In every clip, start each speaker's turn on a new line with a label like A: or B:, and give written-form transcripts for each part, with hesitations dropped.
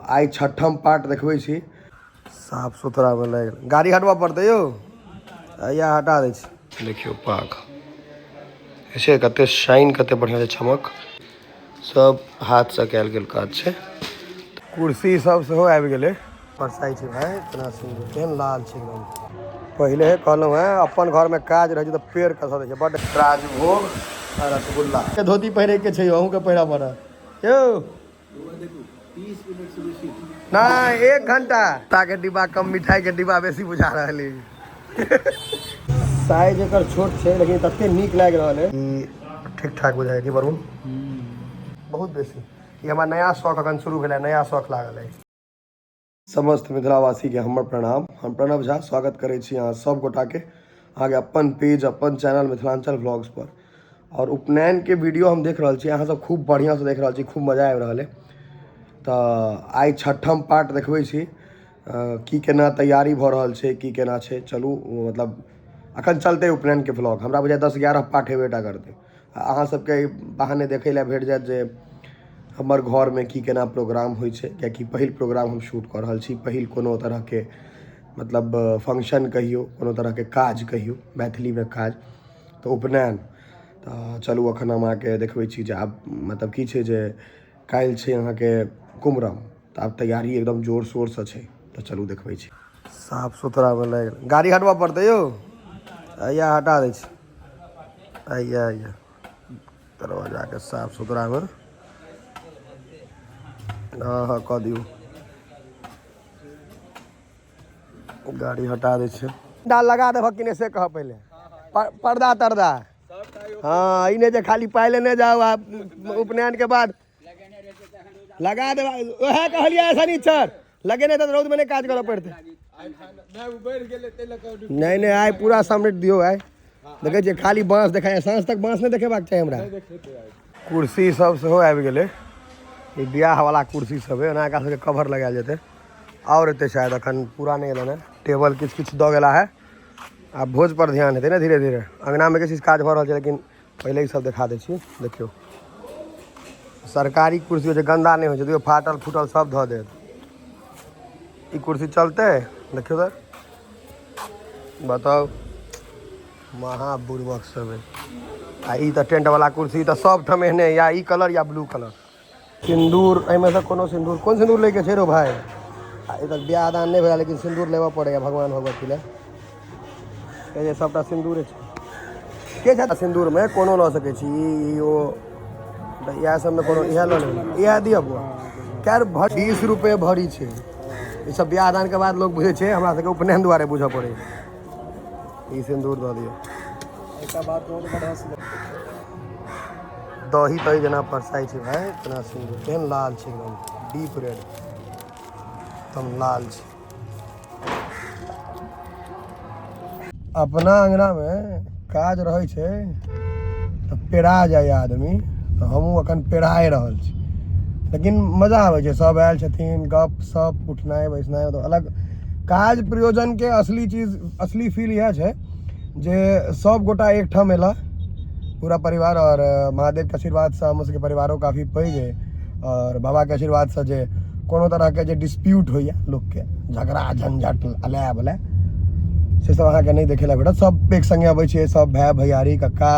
A: आइ छठम पार्ट देखबै छी। साफ सुथरामे लागि गाड़ी हटबऽ पड़तै यौ, हैया हटा दै छी। देखियौ पाग छै कते शाइन, कते बढ़िआँ छै चमक, सब हाथसँ कयल गेल काज छै। कुर्सी सब सेहो आबि गेलै। परसाइ छै भाय, इतना सुन्दर, केहन लाल छै एकदम। पहिले कहलहुँ हेँ, अपन घरमे काज रहै छै तऽ पेड़ कसा दै छै बड्ड। राजभोग आ रसगुल्ला के धोती पहिरैके छै, अहूँके पहिरऽ पड़त यौ। नहि, 1 घंटा के डिब्बा कम, मिठाई के डिब्बा बेसी बुझा रहल है। साइज एकर छोट छै लेकिन तते नीक लागि रहल है, ठीक ठाक बुझाइ कि वरुण? बहुत बेसी ई हमर नया शौक अखन शुरू भेलै, नया शौक लागल है। समस्त मिथिलावासीके हमर प्रणाम। हम प्रणव झा स्वागत करै छी अहाँ सब गोटाके अहाँके अपन पेज, अपन चैनल मिथिलांचल व्लॉग्स पर। और उपनयनके वीडियो हम देख रहल छी, अहाँ सब खूब बढ़िआँसँ देख रहल छी, खूब मजा आबि रहल है। तऽ आइ छठम पार्ट देखबै छी, की केना तैयारी भऽ रहल छै, की केना छै। चलू, मतलब अखन चलतै उपनयनके व्लॉग, हमरा बुझाइ 10-11 पार्ट हेबे टा करतै। अहाँ सबके बहाने देखै लए भेट जायत जे हमर घरमे की केना प्रोग्राम होइ छै, कियाकि पहिल प्रोग्राम हम शूट कऽ रहल छी, पहिल कोनो तरहके मतलब फंक्शन कहियौ, कोनो तरहके काज कहियौ, मैथिलीमे काज तऽ उपनयन। तऽ चलू अखन हम अहाँके देखबै छी जे आब मतलब की छै जे काल्हि छै अहाँके कुमरम, तऽ आब तैयारी एकदम जोर शोरसँ छै। तऽ चलू देखबै छी। साफ सुथरामे लागि गाड़ी हटबऽ पड़तै यौ, हैया हटा दै छी। हैया हैया दरवाजाके साफ सुथरामे, हँ हँ कऽ दियौ, गाड़ी हटा दै छै। डाल लगा देबह कि नहि से कह पहिले। पर्दा तर्दा, हँ, ई नहि जे खाली पाइ लेने जाउ आ उपनयनके बाद लगा देबा। उएह कहलियै शनिचर लगेने तऽ रौदमे नहि काज करऽ पड़तै। नहि नहि, आइ पूरा समेट दियौ। आइ देखै छियै खाली बाँस देखाइ, साँझ तक बाँस नहि देखेबाक चाही हमरा। कुर्सी सब सेहो आबि गेलै, ई बियाह वाला कुर्सी सब है, ओना एकरा सबके कवर लगायल जेतै। आओर एतै शायद, अखन पूरा नहि एलनि हेँ। टेबल किछु किछु दऽ गेला है। आब भोज पर ध्यान हेतै ने धीरे धीरे। अङ्गनामे किछु किछु काज भऽ रहल छै, लेकिन पहिले ई सब देखा दै छी। देखियौ, सरकारी कुर्सी होइ छै, गन्दा नहि होइ छै, देखियौ फाटल फूटल सब धऽ देत। ई कुर्सी चलतै? देखियौ तऽ बताउ, महा बुड़बक सब है। आ ई तऽ टेंट वाला कुर्सी तऽ सब ठाम एहने, या ई कलर या ब्लू कलर। सिन्दूर एहिमे सँ कोनो सिन्दूर, कोन सिन्दूर लैके छै रौ भाय? आ ई तक बियाह दान नहि भेल लेकिन सिन्दूर लेबऽ पड़ैया भगवान भगवती लए। कहै सबटा सिन्दूरे छै के छै। सिन्दूरमे कोनो लऽ सकै छी, ई ओ तऽ इएह सबमे कोनो इएह लऽ लेबै, इएह दिअ बौआ। खैर 20 रुपए भरी छै। ई सब बियाह दान के बाद लोग बुझै छै, हमरा सबके उपनयन दुआरे बुझऽ पड़ै। ई सिन्दूर दऽ दियौ। दही तही जेना परसाइ छै भाय, इतना सिन्दूर, केहन लाल छै एकदम डीप रेड, एकदम लाल छै। अपना अङ्गनामे काज रहै छै तऽ पेरा जाइए आदमी, तऽ हमहूँ एखन पेराए रहल छी, लेकिन मजा आबै छै। सब आयल छथिन, गप सप, उठनाइ बैसनाइ, मतलब अलग काज प्रयोजनके असली चीज, असली फील इएह छै जे सब गोटा एकठाम एला, पूरा परिवार। आओर महादेवके आशीर्वादसँ हमर सबके परिवारो काफी पैघ अइ, आओर बाबाके आशीर्वादसँ जे कोनो तरहके जे डिस्प्यूट होइए, लोकके झगड़ा झंझट अलाय बलाय, से सब अहाँके नहि देखै लए भेटत। सब एक सङ्गे अबै छै, सब भाय भैयारी, कक्का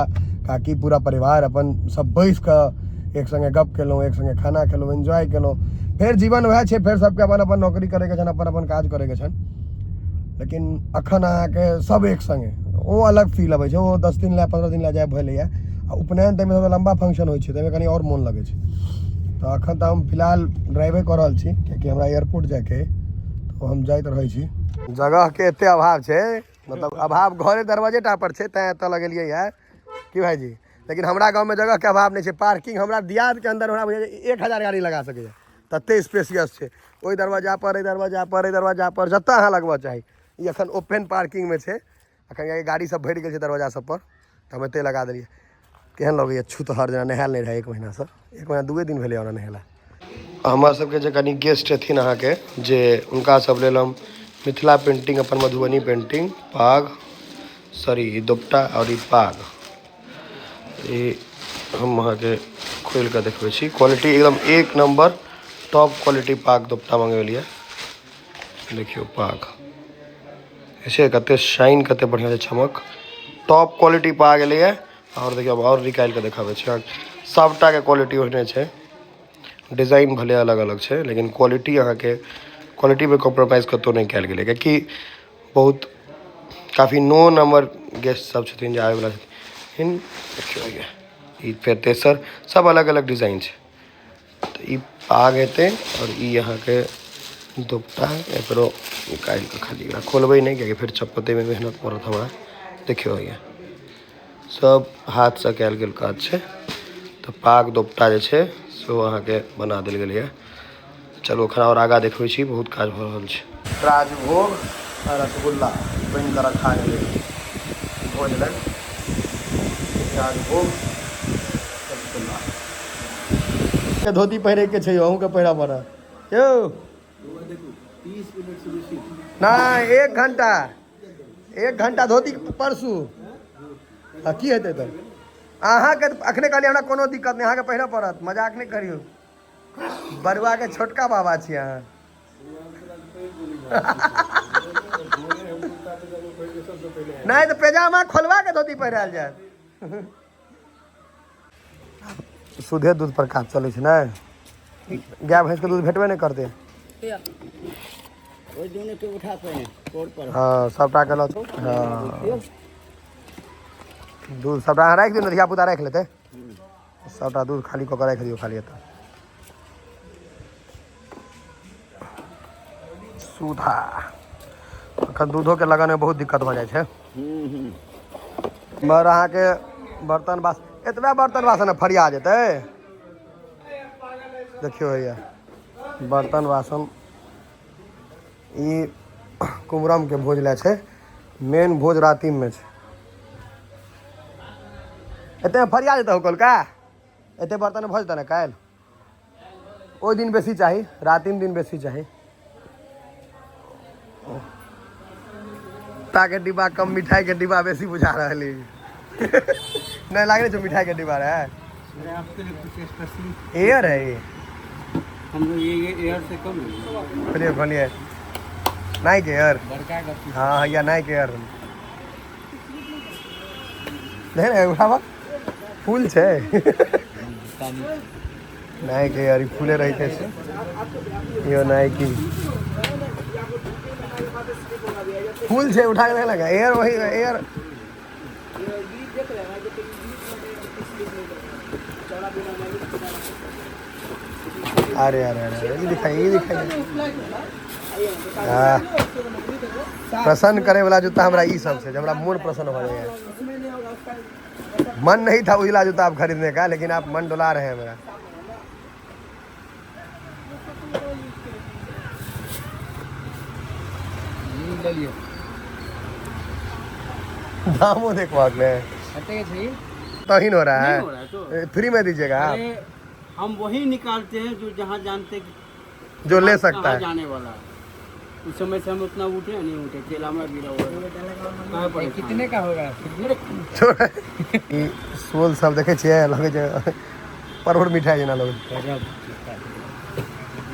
A: काकी, पूरा परिवार अपन सब बैस कऽ एक सङ्गे गप केलहुँ, एक सङ्गे खाना खेलहुँ, एन्जॉय केलहुँ। फेर जीवन वएह छै, फेर सबके अपन अपन नौकरी करैके छनि, अपन अपन काज करैके छनि, लेकिन अखन अहाँके सब एक सङ्गे ओ अलग फील अबै छै। ओ 10 दिन लए, 15 दिन लए जाय भेलैए। आ उपनयन ताहिमे सबसँ लम्बा फंक्शन होइ छै, ताहिमे कनि आओर मोन लगै छै। तऽ अखन तऽ हम फिलहाल ड्राइवे कऽ रहल छी, कियाकि हमरा एयरपोर्ट जाइके अइ, तऽ हम जाइत रहै छी। जगहके एते अभाव छै, मतलब अभाव घरे दरवाजे टा पर छै, तैं एतऽ लगेलियै है की भाईजी। लेकिन हमरा गाँवमे जगहके अभाव नहि छै। पार्किंग हमरा दियादके अन्दर हमरा बुझाइए 1000 गाड़ी लगा सकैए, तते स्पेसियस छै। ओहि दरवाजा पर, एहि दरवाजा पर, एहि दरवाजा पर, जतऽ अहाँ लगबऽ चाही। ई अखन ओपन पार्किंगमे छै, अखन गाड़ी सब भरि गेल छै दरवाजा सब पर, तऽ हम एते लगा देलियै। केहन लगैए छूतहर जेना नहायल नहि रहै 1 महीनासँ, 1 महीना 2 दिन भेलै ओना नहेला। हमरा सबके जे कनि गेस्ट हेथिन अहाँके, जे हुनका सब लेल हम मिथिला पेंटिंग, अपन मधुबनी पेंटिंग, पाग, सॉरी ई दोपटा आओर ई पाग, ई हम अहाँके खोलि कऽ देखबै छी। क्वालिटी एकदम एक नम्बर। टॉप क्वालिटी पाग दोपटा मंगेलियै। देखियौ पाग छै कते शाइन, कते बढ़िआँ छै चमक, टॉप क्वालिटी पाग एलैए। आओर देखियौ, आओर निकालि कऽ देखाबै छी। सभटाके क्वालिटी ओहने छै, डिजाइन भले अलग अलग छै, लेकिन क्वालिटी अहाँके क्वालिटीमे कॉम्प्रोमाइज कतहु नहि कयल गेलै, कियाकि बहुत काफी नो नंबर गेस्ट सब छथिन जे आबैवला छथिन। देखियौ, ई फेर तेसर, सब अलग अलग डिजाइन छै। तऽ ई पाग हेतै आओर ई अहाँके दोपटा। एकरो निकालि कऽ खाली एकरा खोलबै नहि, कियाकि फेर चपतैमे मेहनत पड़त हमरा। देखियौ भैया, सब हाथसँ कयल गेल काज छै। तऽ पाग दोपटा जे छै सेहो अहाँके बना देल गेलैए। चलू, एखन आओर आगाँ देखबै छी, बहुत काज भऽ रहल छै। राजभोग आ रसगुल्ला बनि कऽ रखा गेलै भोज लग। राजभोग, रसगुल्ला। धोती पहिरैके छै, अहूँके पहिरऽ पड़त यौ। नहि, 1 घंटा, 1 घंटा धोती परसू आ की हेतै? तऽ अहाँके अखने कहलियै, हमरा कोनो दिक्कत नहि, अहाँके पहिरऽ पड़त। मजाक नहि करियौ, बरुआके छोटका बाबा छी अहाँ। नहि तऽ पैजामा खोलवा के धोती पहिरायल जायत। सुधे दूध पर काज चलै छै ने, गाय भैंस के दूध भेटबे नहि करतै।
B: ओहि दोनों के उठा पे कोर पर।
A: हँ, सबटा के लऽ, हँ, दूध सबटा अहाँ राखि दियौ ने, धिया पुता राखि लेतै। सबटा दूध खाली कऽ कऽ राखि दियौ खाली एतऽ। सुधा एखन दूधोके लगनमे बहुत दिक्कत भऽ जाइ छै। मगर अहाँके बर्तन बासन, एतबे बर्तन बासन फरिया जेतै। देखियौ हैया बर्तन बासन। ई कुमरमके भोज लए छै, मेन भोज रातिमे छै। एते फरिया जेतै कलका, एते बर्तन भऽ जेतै ने? काल्हि ओहि दिन बेसी चाही, रातिम दिन बेसी चाही। के डिब्बा कम, मिठाई के डिब्बा बेसी बुझा रहल है। नहीं लागे छै मिठाई के डिब्बा रहे।
B: अरे, आपके लिए कुछ स्पेशल।
A: एयर है ये।
B: हम लोग ये एयर से कम है।
A: खोलिए, खोलिए। नाइक एयर।
B: बड़का का।
A: हाँ, या नाइक एयर नहीं नहीं, उठावा, फूल छै। नाइक एयर, ई फूले रहते छै। यो नाइकी फूल छै, उठा के देख लगा। एयर वही एयर। अरे अरे अरे, ई दिखाई, ई दिखाई। हाँ, प्रसन्न करे वाला जूता हमरा ई सब छै, जे हमरा मन प्रसन्न हो जाए। मन नहीं था उजला जूता आप खरीदने का, लेकिन आप मन डोला रहे हैं मेरा।
B: ले लियो।
A: दामो देखो ने।
B: कते छै?
A: तही हो रहा
B: नहीं हो रहा है तो।
A: है, फ्री में दीजिएगा आप।
B: अरे, हम वही निकालते हैं जो जहाँ जानते हैं कि
A: जो ले सकता
B: कहाँ
A: है।
B: जाने वाला है। उस समय से हम उतना उठे नहीं उठे, चेला में गिरा हुआ है। कहाँ परेशान?
C: कितने का होगा?
A: छोड़, ई सोल सब देखै छियै, लगै छै परोड़ मिठाई जेना लगै छै।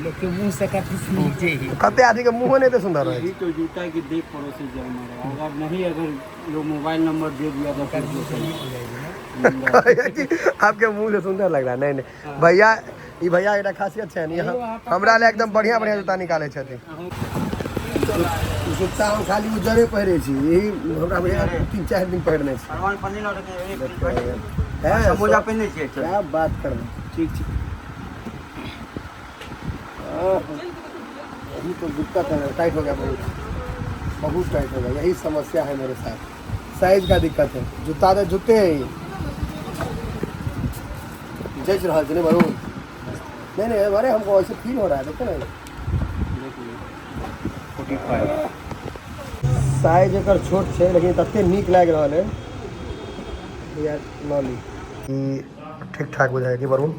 C: लोग के मुंह से काफी नीचे ही।
A: कते आदमी के मुँहो नहि एते सुंदर रहै
B: यही तो जूता की देख पड़ोसी जाए मारे। अगर नहीं, अगर लोग मोबाइल नंबर दे दिया तो फिर
A: छै कि आपके मुँह से सुंदर लग रहा है। नहीं नहीं भैया, ई भैया एकटा खासियत छै ने, हमरा लए एकदम बढ़िया बढ़िया जूता निकालै छथिन। जूता हम खाली उजरे पहिरै छी, यही हमरा भैया 3-4 दिन पहिरने छी।
B: भगवान पन्नी लौट के
A: हैं,
B: मोजा पहने छियै।
A: क्या बात करबै।
B: ठीक छै।
A: यही तो दिक्कत है, टाइट हो गया, बहुत बहुत टाइट हो गया। यही समस्या है मेरे साथ, साइज का दिक्कत है। जूता तो जूते है ही जच रहा है नहीं वरुण? नहीं नहीं, अरे हमको ऐसे फील हो रहा है, देखो ना।
B: 45।
A: साइज एकर छोट छै, लेकिन तते नीक लागि रहल है यार, लऽ ली। ई ठीक ठाक बुझाइ कि वरुण?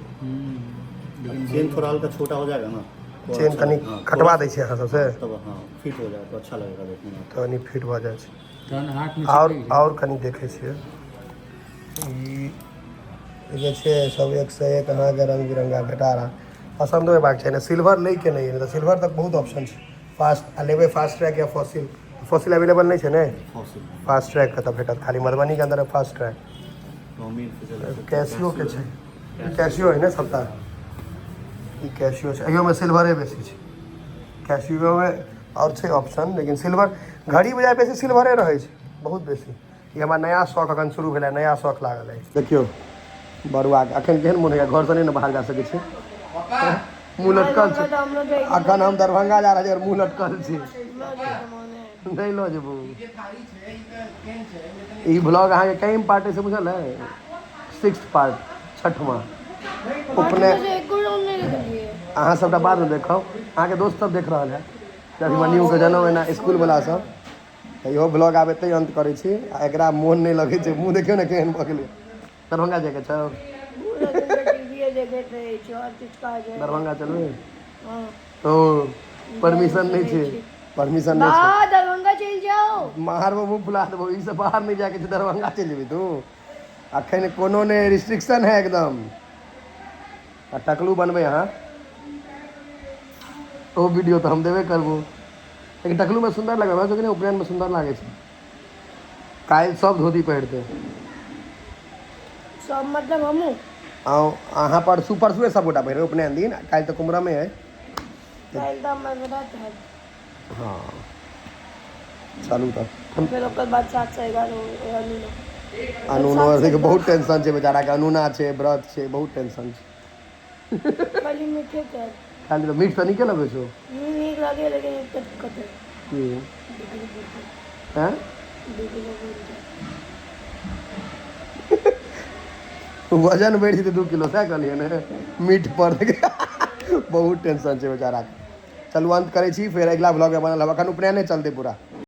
D: चेन थोड़ा हल्का छोटा हो जाएगा ना तो
A: चेन
D: अच्छा
A: कनि
D: हाँ,
A: कटवा दै छै अहाँ सबसे।
D: तब हाँ, फिट हो जाएगा तो अच्छा लगेगा देखने में।
A: कनि फिट भऽ जाइ छै।
C: तहन हाथ में।
A: आओर कनि देखै छियै। ई जे छै सब एक से एक अहाँके रंग बिरंगा भेटा रहल। पसन्दो हेबाक चाही ने। सिल्वर लैके नहि अइ, तऽ सिल्वर तक बहुत ऑप्शन छै। फास्ट आ लेबै फास्ट ट्रैक या फॉसिल? फॉसिल अवेलेबल नहि छै ने?
D: फॉसिल।
A: फास्ट ट्रैक कतऽ भेटत? खाली मधुबनीके अंदर फास्ट ट्रैक।
D: टॉमी
A: कैसियोके छै, कैसियो है ने सबटा। ई कैसियो छै, एहियोमे सिल्वरे बेसी छै। कैसियोमे आओर छै ऑप्शन, लेकिन सिल्वर घड़ी बजाय बेसी सिल्वरे रहै छै बहुत बेसी। ई हमर नया शौक अखन शुरू भेलै, नया शौक लागल अछि। देखियौ बरुआके अखन केहन मोन होइया? घरसँ नहि ने बाहर जा सकै छी, मुँह लटकल छै। अखन हम दरभंगा जा रहल छी और मुँह लटकल छै। नहि लऽ जेबौ। ई ब्लॉग अहाँके कई पार्ट से बुझल है? सिक्स पार्ट, छठमा उपनयन। अहाँ सबटा बादमे देखब। अहाँके दोस्त सब देख रहल है, अभिमन्युके जनउ एना इसकुलवला सब। तऽ इहो ब्लॉग आब एतहि अन्त करै छी। आ एकरा मोन नहि लगै छै, मुँह देखियौ ने केहन भऽ गेलै। दरभंगा जाइके छौ? दरभंगा चलबै तो परमिशन नहि छै, परमिशन नहि छै।
E: दरभंगा चलि जाओ।
A: मारबो, मुँह फुला देबो। ई सब बाहर नहि जायके छै, दरभंगा चलि जेबही तू? अखन कोनो नहि रिस्ट्रिक्शन है एकदम। आ टकलू बनबै अहाँ, ओ वीडियो तऽ हम देबे करबो। लेकिन टकलूमे सुन्दर लगै हमरा सबके ने, उपनयनमे सुन्दर लागै छै। काल्हि सब धोती पहिरतै।
E: सब मतलब हमहूँ?
A: आउ अहाँ परसू, परसुए सबगोटा पहिरबै उपनयन दिन। काल्हि तऽ कुमरमे अइ।
E: काल्हि तऽ हमर व्रत हैत।
A: हँ, चलू तऽ।
E: फेर ओकर बाद 7 से 11 अनूना।
A: अनूनो देखियौ, बहुत टेंशन छै बेचाराके। अनूना छै, व्रत छै, बहुत टेंशन छै।
E: खाली मीठे खायब।
A: खाली तऽ मीठ तऽ नीके लगै छौ?
E: नीक लागै, लेकिन एकटा दिक्कत है।
A: की?
E: 2 किलो बढ़ि।
A: हँ?
E: 2 किलो बढ़ि जायत।
A: वजन बढ़ि जेतै 2 किलो, सएह कहलियै ने। मीठ पर बहुत टेंशन छै बेचाराके। चलू, अंत करै छी। फेर अगिला ब्लॉगमे बनल रहब। एखन उपनयने चलतै पूरा।